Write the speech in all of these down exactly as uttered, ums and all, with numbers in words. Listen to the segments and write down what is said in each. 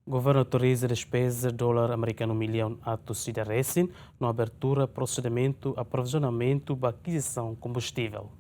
Governu autoriza despeza dolar amerikanu millaun atus ida resin no abertura prosedimentu aprovizionamentu ba akizisaun kombustivel.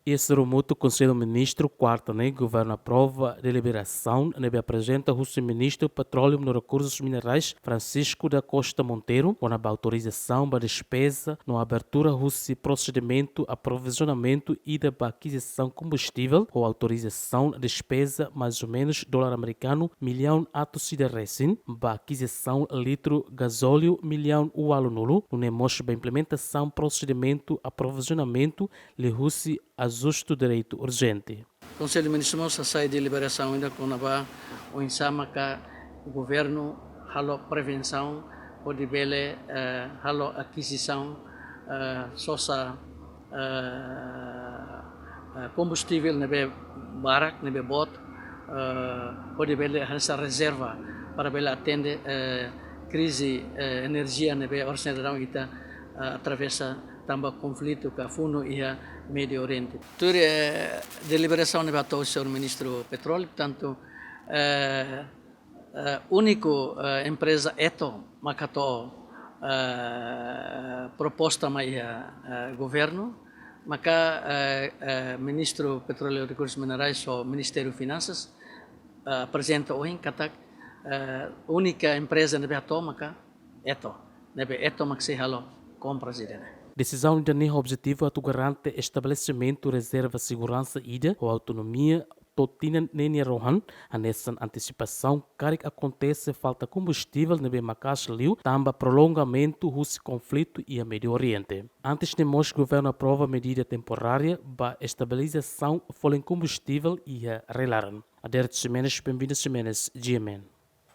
Iha sorumutu Konsellu Ministru, kuarta ne'e, governu aprova deliberasaun ne'ebé aprezenta husi Ministru Petróleu no Rekursus Minerais, Francisco da Costa Monteiro, kona-ba autorizasaun ba despeza no abertura husi prosedimentu aprovizionamentu ida ba akizisaun kombustivel, ho autorizasaun despeza mais ou menus dolar amerikanu millaun atus ida resin, ba akizisaun litru gazóliu millaun ualunulu, nune'e mós ba implementasaun prosedimentu aprovizionamentu liuhusi ajustu direitu urjente. Konsellu Ministru mós hasai deliberasaun ida kona-ba oinsá maka governu halo prevensaun hodi bele, eh, halo akizisaun, eh, sosa, eh, eh, kombustivel ne'ebé barak, ne'ebé boot, eh, hodi bele hanesan rezerva para bele atende, eh, krize, eh, enerjia ne'ebé oras ne'e daudaun ita, eh, atravesa tanba konflitu ka funu iha Médiu Oriente. Tuir, eh, deliberasaun ne'ebé hato'o husi señór Ministru Petróleu, portantu, eh, eh, úniku, eh, empreza Eto mak hato'o, eh, proposta mai iha, eh, governu, maka, eh, eh, Ministru Petróleu Rekursus Minerais ho Ministériu Finansas, eh, aprezenta ohin katak, eh, únika empreza ne'ebé hato'o maka Eto, ne'ebé Eto mak sei halo kompras ida-ne'e. Desizaun ida-ne'e ho objetivu atu garante estabelesimentu rezerva seguransa ida ho autonomia to'o tinan neen nia rohan, hanesan antisipasaun karik akontese falta kombustivel ne'ebé maka'as liu tanba prolongamentu husi konflitu iha Médiu Oriente. Antes ne'e mós governu aprova medida temporária ba estabilizasaun folin kombustivel iha rai-laran. Adérito Ximenes, Benvinda Ximenes, G M N.